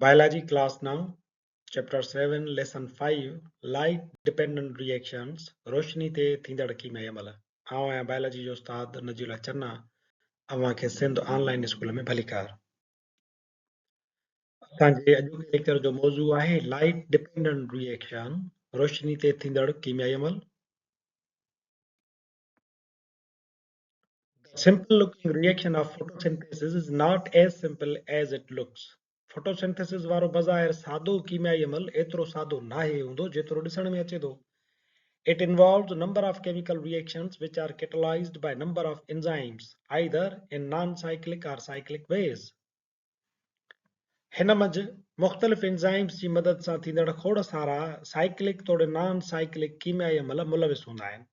Biology class 9 chapter 7 lesson 5 light dependent reactions روشني تي ٿيندڙ ڪيميائي عمل. آئون آهيان بائلاجي جو استاد نجي الله چنا اوهان کي سنڌ آن لائين اسڪول ۾ ڀليڪار. اسان جي اڄوڪي ليڪچر جو موضوع آهي لائيٽ ڊپينڊنٽ ريئيڪشن روشني تي ٿيندڙ ڪيميائي عمل. The simple looking reaction of photosynthesis is not as simple as it looks. Photosynthesis وارو بظاهر سادو ڪيميائي عمل ايترو سادو ناهي هوندو جيترو ڏسڻ ۾ اچي ٿو. It involves number of chemical reactions which are catalyzed by number of enzymes either in non-cyclic or cyclic ways. هن منجهه مختلف انزائمز جي مدد سان ٿيندڙ کوڙ سارا سائيڪلڪ توڙي نان سائيڪلڪ ڪيميائي عمل ملوث هوندا آهن.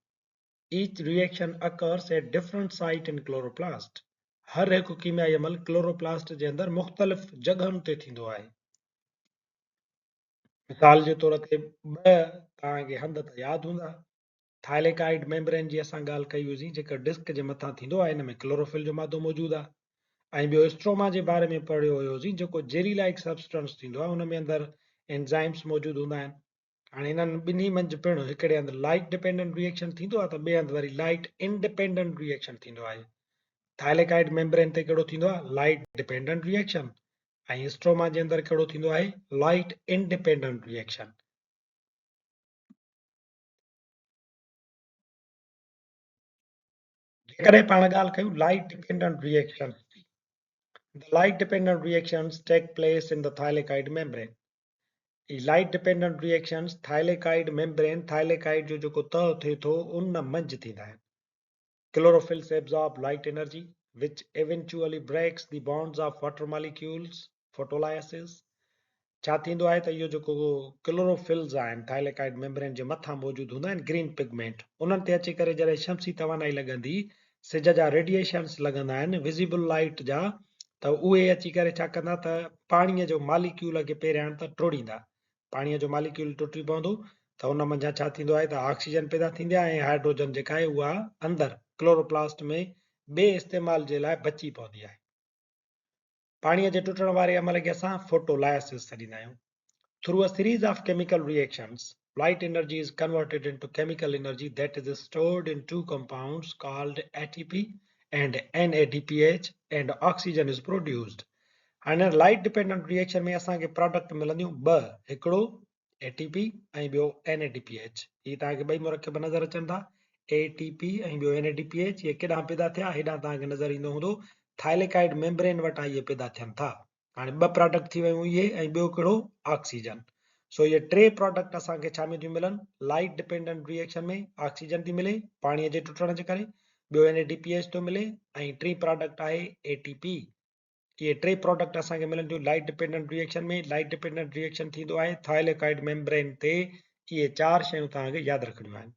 Each reaction occurs at different site in chloroplast. هر هڪ ڪيميائي عمل ڪلوروپلاسٽ جي اندر مختلف جڳهن تي ٿيندو آهي. مثال جي طور تي ٻه توهان کي هنڌ ته ياد هوندا. ٿائليڪائڊ ميمبرين جي اسان ڳالهه ڪئي هئي سين جيڪو ڊسڪ جي مٿان ٿيندو آهي ان ۾ ڪلوروفل جو مادو موجود آهي ۽ ٻيو اسٽروما جي باري ۾ پڙهيو هيو سين جيڪو جيلي لائيڪ سبسٽنس ٿيندو آهي ان ۾ اندر انزائمس موجود هوندا آهن. هاڻي انهن ٻنهي منجهه پڻ هڪڙي هنڌ لائيٽ ڊپينڊنٽ ريئيڪشن ٿيندو آهي ته ٻئي هنڌ وري لائيٽ انڊپينڊنٽ ريئيڪشن ٿيندو آهي. ٿائليڪائڊ ميمبرين تي ڪهڙو ٿيندو آهي؟ لائيٽ ڊپينڊنٽ ريئيڪشن ۽ اسٽروما جي اندر ڪهڙو ٿيندو آهي؟ Light independent reaction. جيڪڏهن پاڻ ڳالهه ڪيون لائيٽ ڊپينڊنٽ ريئيڪشنز جي، The light dependent reactions take place in the thylakoid membrane. He light dependent reactions thylakoid membrane, thylakoid جو جيڪو تهه ٿئي ٿو ان منجهه ٿيندا آهن. Chlorophylls absorb light energy which eventually breaks the bonds of water molecules, photolysis. ڇا ٿيندو آهي ته اهو جيڪو ڪلوروفلز آهن ٿائليڪائڊ ميمبرين جي مٿان موجود هوندا آهن گرين پگمينٽ انهن تي اچي ڪري جڏهن شمسي توانائي لڳندي سج جا ريڊيئيشنس لڳندا آهن وزيبل لائيٽ جا ته اهي اچي ڪري ڇا ڪندا ته پاڻيء جو ماليڪيول کي پهريان ته ٽوڙيندا. پاڻيء جو ماليڪيول ٽٽي پوندو ته ان منجهان ڇا ٿيندو آهي ته آڪسيجن پيدا ٿيندي آهي ۽ هائيڊروجن جيڪا آهي اها اندر ڪلوروپلاسٽ ۾ ٻئي استعمال جي لاء بچي پوندي آهي. پاڻيء جي ٽٽڻ واري عمل کي اسان فوٽولائسز سڏيندا آهيون. Through a series of chemical reactions, light energy is converted into chemical energy that is stored in two compounds called ATP and NADPH and oxygen is produced. هاڻي هن لائيٽ ڊپينڊنٽ ريئيڪشن ۾ اسان کي پراڊڪٽ ملنديون ٻه، هڪڙو ATP ۽ ٻيو NADPH. هي توهان کي ٻئي مرڪب نظر اچن ٿا ATP ۽ ٻيو NADPH. اهي ڪيڏانهن پيدا ٿيا؟ هيڏانهن توهان کي نظر ايندو هوندو ٿائليڪائڊ ميمبرين وٽان اهي پيدا ٿين ٿا. هاڻي ٻه پراڊڪٽ ٿي ويون اهي ۽ ٻيو ڪهڙو آڪسيجن. سو اهي ٽي پراڊڪٽ اسان کي ڇا ۾ ٿيون ملن لائيٽ ڊپينڊنٽ ريئيڪشن ۾ آڪسيجن ٿي ملي پاڻي جي ٽٽڻ جي ڪري ٻيو اين اي ڊي پي ايڇ ٿو ملي ۽ ٽين پراڊڪٽ آهي اي ٽي پي. اهي ٽي پراڊڪٽ اسان کي ملن ٿيون light dependent reaction ۾ light dependent reaction ٿيندو آهي ٿائليڪائڊ ميمبرين تي اهي چار شيون توهان کي ياد رکڻيون آهن.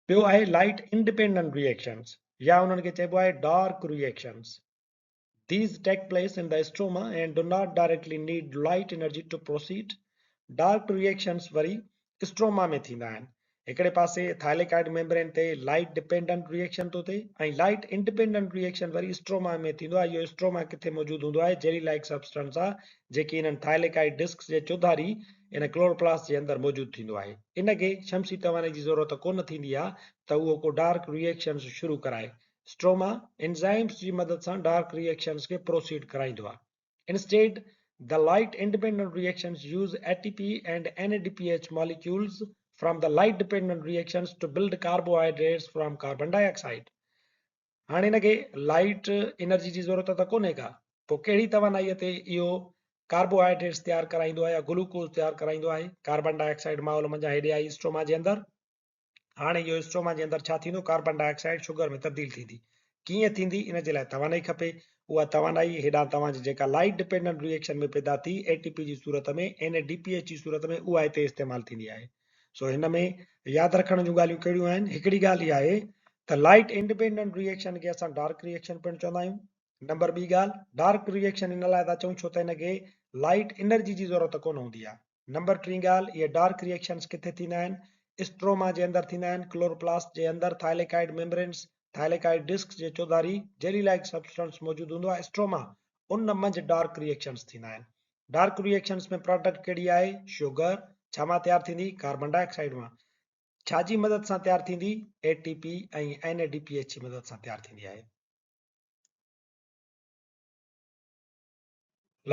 ٻيو آهي لائيٽ انڊيپينڊنٽ ريئيڪشنز يا انهن کي چئبو آهي dark reactions. These take place in the stroma and do not directly need light energy to proceed. Dark reactions worry stroma ۾ ٿيندا آهن. هڪڙي پاسي ٿائليڪائڊ ميمبرين تي لائيٽ ڊپينڊنٽ ريئيڪشن ٿو ٿئي ۽ لائيٽ انڊيپينڊنٽ ريئيڪشن وري اسٽروما ۾ ٿيندو آهي. اهو اسٽروما ڪٿي موجود هوندو آهي؟ جيلي لائيڪ سبسٽنس آهي جيڪي انهن ٿائليڪائڊ ڊسڪس جي چوڌاري ان ڪلوروپلاسٽ جي اندر موجود ٿيندو آهي. ان کي شمسي توانائي جي ضرورت ڪونه ٿيندي آهي ته اهو ڪو ڊارڪ ري ايڪشنز شروع ڪرائي. اسٽروما انزائمز جي مدد سان ڊارڪ ري ايڪشنز کي پروسيڊ ڪرائيندو آهي. Instead, the light independent reactions use A T P and N A D P H molecules from the light dependent reactions to build carbohydrates from carbon dioxide. هاڻي هن کي light energy جي ضرورت ته ڪونهي ڪا، پوء ڪهڙي توانائيء تي اهو ڪاربوهائيڊريٽس تيار ڪرائيندو آهي يا گلوڪوز تيار ڪرائيندو آهي؟ ڪاربان ڊاء آڪسائيڊ ماحول منجهان هيڏي آئي اسٽوما جي اندر، هاڻي اهو اسٽوما جي اندر ڇا ٿيندو؟ ڪاربان ڊاء آڪسائيڊ شگر ۾ تبديل ٿيندي. ڪيئن ٿيندي؟ ان جي لاء توانائي کپي. اها توانائي هيڏانهن توهان جي جيڪا لائيٽ ڊپينڊنٽ ري ايڪشن ۾ پيدا ٿي اي ٽي پي جي صورت ۾، اين اي ڊي پي ايڇ جي صورت ۾ اها هتي استعمال ٿيندي آهي. سو هن ۾ ياد رکڻ جون ڳالهيون ڪهڙيون آهن؟ هڪڙي ڳالهه اها آهي ته لائيٽ انڊيپينڊنٽ ري ايڪشن کي اسان ڊارڪ ري ايڪشن پڻ چوندا آهيون. نمبر ٻي ڳالهه ڊارڪ ري ايڪشن ان لاء ٿا چئون ڇو ته ان کي لائيٽ انرجي جي ضرورت ڪونه هوندي آهي. نمبر ٽين ڳالهه اهي ڊارڪ ري ايڪشنز ڪٿي ٿيندا آهن؟ اسٽروما جي اندر ٿيندا آهن، ڪلوروپلاسٽ جي اندر ٿائليڪائڊ ميمبرينز ٿائليڪائڊ ڊسڪ جي چوڌاري جيلي لائيڪ سبسٽنس موجود هوندو آهي اسٽروما، ان منجهه ڊارڪ ريئيڪشنز ٿيندا آهن. ڊارڪ ريئيڪشنز ۾ پراڊڪٽ ڪهڙي آهي؟ شوگر. ڇا مان تيار ٿيندي؟ ڪاربن ڊاء آڪسائيڊ مان. ڇا جي مدد سان تيار ٿيندي؟ A T P ۽ N A D P H جي مدد سان تيار ٿيندي آهي.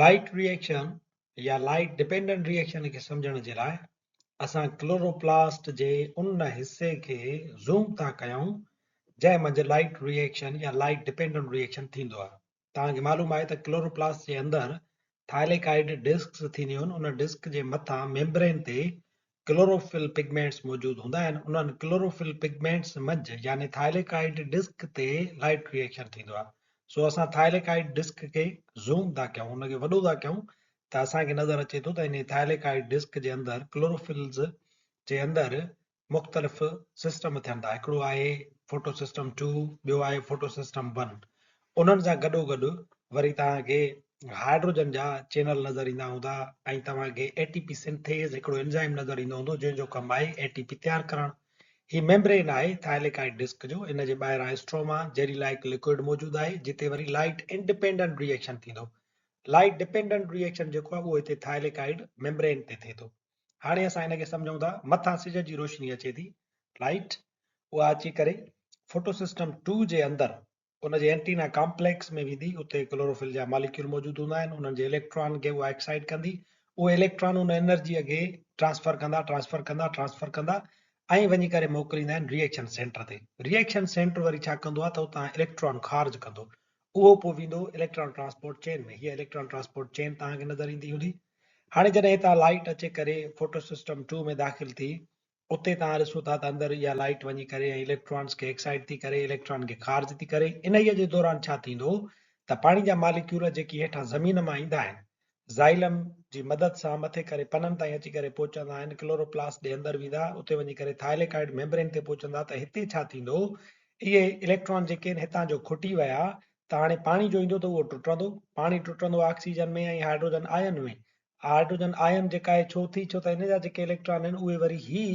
لائيٽ ريئيڪشن يا لائيٽ ڊپينڊنٽ ريئيڪشن کي سمجهڻ جي لاء اسان ڪلوروپلاسٽ جي ان حصي کي زوم ٿا ڪيون جنهن منجهه لائيٽ ريئيڪشن يا لائيٽ ڊپينڊنٽ ريئيڪشن ٿيندو آهي. توهان کي معلوم آهي ته ڪلوروپلاسٽ جي اندر ٿائليڪائڊ ڊسڪس ٿينديون آهن ان ڊسڪ جي مٿان ميمبرين تي ڪلوروفل پگمينٽس موجود هوندا آهن، انهن ڪلوروفل پگمينٽس منجهه يعني ٿائليڪائڊ ڊسڪ تي لائٽ ريئيڪشن ٿيندو آهي. سو اسان ٿائليڪائڊ ڊسڪ کي زوم ٿا ڪيون، ان کي وڏو ٿا ڪيون ته اسان کي نظر اچي ٿو ته انهي ٿائليڪائڊ ڊسڪ جي اندر ڪلوروفلز جي اندر مختلف سسٽم ٿين ٿا، هڪڙو آهي فوٽو سسٽم ٽو، ٻيو آهي فوٽو سسٽم ون. انهن سان گڏوگڏ وري توهان کي هائيڊروجن جا چينل نظر ايندا هوندا ۽ توهان کي اي ٽي پي سنٿيز هڪڙو انزائم نظر ايندو هوندو جنهن جو ڪم آهي اي ٽي پي تيار ڪرڻ. هي ميمبرين آهي ٿائليڪائڊ ڊسڪ جو، ان جي ٻاهران اسٽروما، جيلي لائيڪ لڪوئڊ موجود آهي جتي وري لائيٽ انڊيپينڊنٽ ريئيڪشن ٿيندو. لائيٽ ڊپينڊنٽ ريئيڪشن جيڪو آهي اهو هتي ٿائليڪائڊ ميمبرين تي ٿئي ٿو. هاڻي اسان هن کي سمجهون ٿا، مٿان سج جي روشني اچي ٿي، لائيٽ، اها اچي ڪري فوٽو سسٽم ٽو جي اندر ان جي اينٽينا ڪامپليڪس ۾ ويندي، اتي ڪلوروفل جا ماليڪيول موجود هوندا آهن، انهن جي اليڪٽران کي اها ايڪسائيٽ ڪندي، اهي اليڪٽران ان انرجيء کي ٽرانسفر ڪندا، ٽرانسفر ڪندا، ٽرانسفر ڪندا ۽ وڃي ڪري موڪليندا آهن ريئيڪشن سينٽر تي. ريئيڪشن سينٽر وري ڇا ڪندو آهي ته اتان اليڪٽران خارج ڪندو، اهو پوء ويندو اليڪٽران ٽرانسپورٽ چين ۾، هيء اليڪٽران ٽرانسپورٽ چين توهان کي نظر ايندي هوندي. هاڻي جڏهن هتان لائيٽ اچي ڪري فوٽو سسٽم ٽو ۾ داخل ٿي، اتي توهان ڏسو ٿا ته اندر اها لائيٽ وڃي ڪري ۽ اليڪٽرانس کي ايڪسائيٽ ٿي ڪري، اليڪٽران کي خارج ٿي ڪري. انهيء جي دوران ڇا ٿيندو ته پاڻي جا ماليڪيول جيڪي هيٺان زمين مان ايندا آهن، زائلم جي مدد سان مٿي ڪري پنن تائين اچي ڪري پهچندا آهن، ڪلوروپلاسٽ ڏي اندر ويندا، اتي وڃي ڪري ٿائليڪائڊ ميمبرين تي پهچندا ته هتي ڇا ٿيندو، اهي اليڪٽران جيڪي آهن هتان جو کٽي ويا ته هاڻي پاڻي جو ايندو ته اهو ٽٽندو، پاڻي ٽٽندو آڪسيجن ۾ ۽ هائيڊروجن آئن ۾، هائيڊروجن آئن جيڪا آهي ڇو ٿي ڇو ته ان جا جيڪي اليڪٽران آهن اهي وري هي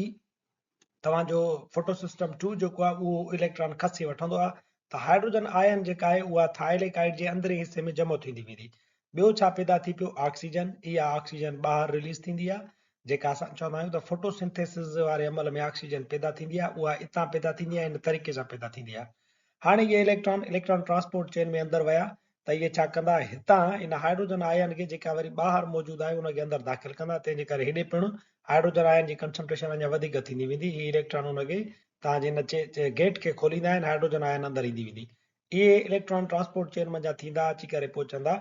توهان جو فوٽو سسٽم 2 جيڪو آهي اهو اليڪٽران کسي وٺندو آهي ته هائيڊروجن آئن جيڪا آهي اها ٿائليڪائڊ جي اندرين حصي ۾ جمع ٿيندي ويندي. ٻيو ڇا پيدا ٿي پيو؟ آڪسيجن. اها آڪسيجن ٻاهر رليز ٿيندي آهي جيڪا اسان چوندا آهيون ته فوٽو سنٿيسز واري عمل ۾ آڪسيجن پيدا ٿيندي آهي اها اتان پيدا ٿيندي آهي ان طريقي سان پيدا ٿيندي آهي. هاڻي اهي اليڪٽران اليڪٽران ٽرانسپورٽ چين ۾ اندر ويا ته اهي ڇا ڪندا، هتان ان هائيڊروجن آئن کي جيڪا وري ٻاهر موجود آهي ان کي اندر داخل ڪندا، تنهن جي ڪري هيڏي پڻ هائيڊروجن آئن جي ڪنسنٽريشن اڃا وڌيڪ ٿيندي ويندي، هي اليڪٽران ان کي توهان جي هن گيٽ کي کوليندا آهن، هائيڊروجن آئن اندر ايندي ويندي. اهي اليڪٽران ٽرانسپورٽ چين منجهان ٿيندا اچي ڪري پهچندا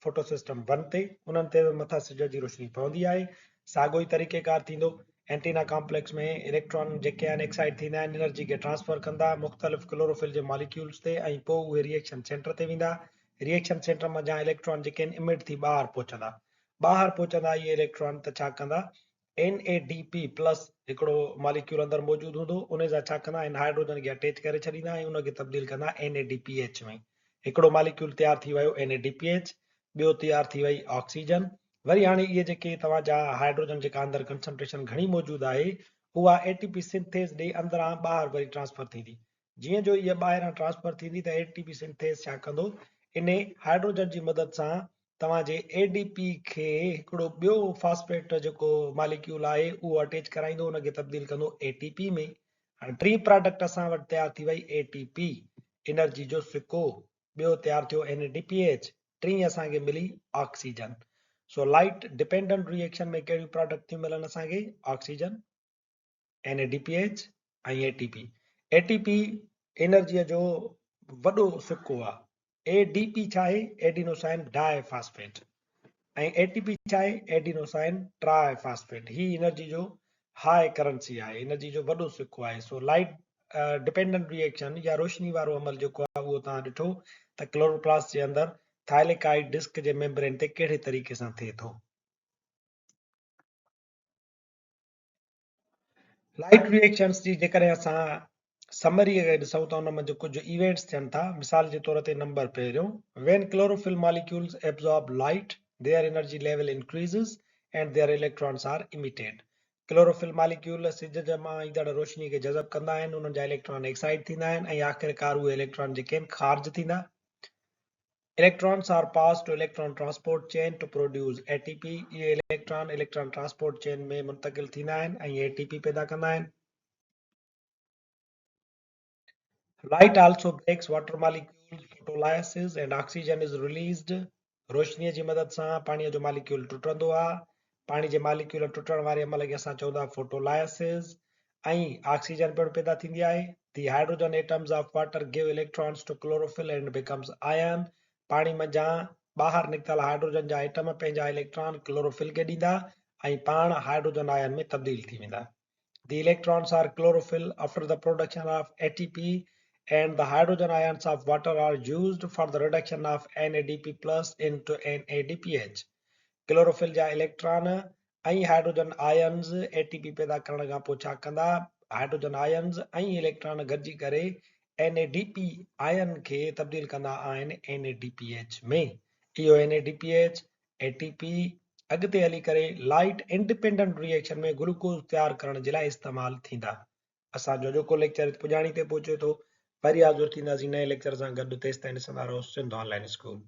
فوٽو سسٽم ون تي، انهن تي به مٿان سج جي روشني پوندي آهي، ساڳيو ئي طريقيڪار ٿيندو. اينٽينا ڪامپليڪس ۾ اليڪٽران جيڪي آهن ايڪسائيٽ ٿيندا آهن انرجي کي ٽرانسفر ڪندا مختلف ڪلوروفل جي ماليڪيولز تي ۽ پوء اهي ريئيڪشن سينٽر تي ويندا ريئيڪشن سينٽر منجهان اليڪٽران جيڪي آهن اميٽ ٿي ٻاهر پهچندا ٻاهر پهچندا اهي اليڪٽران ته ڇا ڪندا N A D P plus هڪڙو ماليڪيول اندر موجود هوندو ان سان ڇا ڪندا ان هائيڊروجن کي اٽيچ ڪري ڇڏيندا ۽ ان کي تبديل ڪندا اين اي ڊي پي ايڇ ۾ هڪڙو ماليڪيول تيار ٿي ويو اين اي ڊي پي ايڇ ٻيو تيار ٿي وئي آڪسيجن وري هاڻي اهي جيڪي توهان جا هائيڊروجن جيڪا اندر ڪنسنٽريشن گهڻي موجود آهي اها اي ٽي پي سنٿيز ڏي اندران ٻاهر وري ٽرانسفر ٿيندي جيئن جو اها ٻاهران ٽرانسفر ٿيندي ته اي ٽي پي سنٿيز ڇا ڪندو انهي هائيڊروجن جي مدد سان توهان جي اي ڊي پي کي هڪڙو ٻيو فاسفيٽ جيڪو ماليڪيول آهي اهو اٽيچ ڪرائيندو ان کي تبديل ڪندو اي ٽي پي ۾ هاڻي ٽين پراڊڪٽ اسان وٽ تيار ٿي وئي اي ٽي پي انرجي جو سڪو ٻيو تيار ٿيو اين اي ڊي پي ايڇ، ٽين اسان کي ملي oxygen. So light dependent reaction ۾ ڪهڙيون پراڊڪٽ ٿيون ملن اسان کي؟ Oxygen, N A D P H ۽ A T P. A T P انرجيء جو وڏو سڪو آ. اي ڊي پي ڇا آهي؟ ايڊينوسائن ڊاء فاسفيٽ. ۽ اي ٽي پي ڇا آهي؟ ايڊينوسائن ٽراء فاسفيٽ. هي انرجي جو هاء ڪرنسي آهي، انرجي جو وڏو سڪو آهي. سو لائٽ ڊپينڊنٽ ري ايڪشن يا روشني وارو عمل جيڪو آهي اهو توهان ڏٺو ته ڪلوروپلاسٽ جي اندر ٿائليڪائڊ ڊسڪ جي ميمبرين تي ڪهڙي طريقي سان ٿئي ٿو. لائٽ ري ايڪشنز جي جيڪڏهن اسان سمري کي ڏسون ته ان منجهه ڪجهه ايونٽس ٿين ٿا مثال جي طور تي نمبر پهريون When chlorophyll molecules absorb light, their energy level increases and their electrons are emitted. Chlorophyll molecule سج مان ايندڙ روشني کي جذب ڪندا آهن، انهن جا اليڪٽران ايڪسائيٽ ٿيندا آهن ۽ آخرڪار اهي اليڪٽران جيڪي آهن خارج ٿيندا. Electrons are passed to electron transport chain to produce A T P. اهي اليڪٽران اليڪٽران ٽرانسپورٽ چين ۾ منتقل ٿيندا آهن ۽ اي ٽي پي پيدا ڪندا آهن. Light also breaks water molecules, photolysis, and oxygen is released. روشنيء جي مدد سان پاڻيء جو ماليڪيول ٽٽندو آهي. پاڻي جي ماليڪيول ٽٽڻ واري عمل کي اسان چئون ٿا فوٽولائسز ۽ آڪسيجن پڻ پيدا ٿيندي آهي. The hydrogen atoms of water give electrons to chlorophyll and becomes ion. پاڻي منجهان ٻاهر نڪتل هائڊروجن جا ايٽم پنهنجا اليڪٽران ڪلوروفل کي ڏيندا ۽ پاڻ هائڊروجن آئن ۾ تبديل ٿي ويندا. The electrons are chlorophyll after the production of ATP and the hydrogen ions of water are used for the reduction of NADP plus into NADPH. Chlorophyll جا electron ۽ hydrogen ions ATP پيدا ڪرڻ کان پوء ڇا ڪندا؟ هائڊروجن آئنز ۽ اليڪٽران گڏجي ڪري NADP آئن کي تبديل ڪندا آهن NADPH ۾. اهو NADPH اي ٽي پي اڳتي هلي ڪري لائيٽ انڊيپينڊنٽ ري ايڪشن ۾ گلوڪوز تيار ڪرڻ جي لاء استعمال ٿيندا. اسان جو اڄوڪو ليڪچر هت پڄاڻي تي پهچي ٿو. وري حاضر ٿينداسين نئين ليڪچر سان گڏ تيستائين ڏسندا رهو سنڌ آن لائين اسڪول.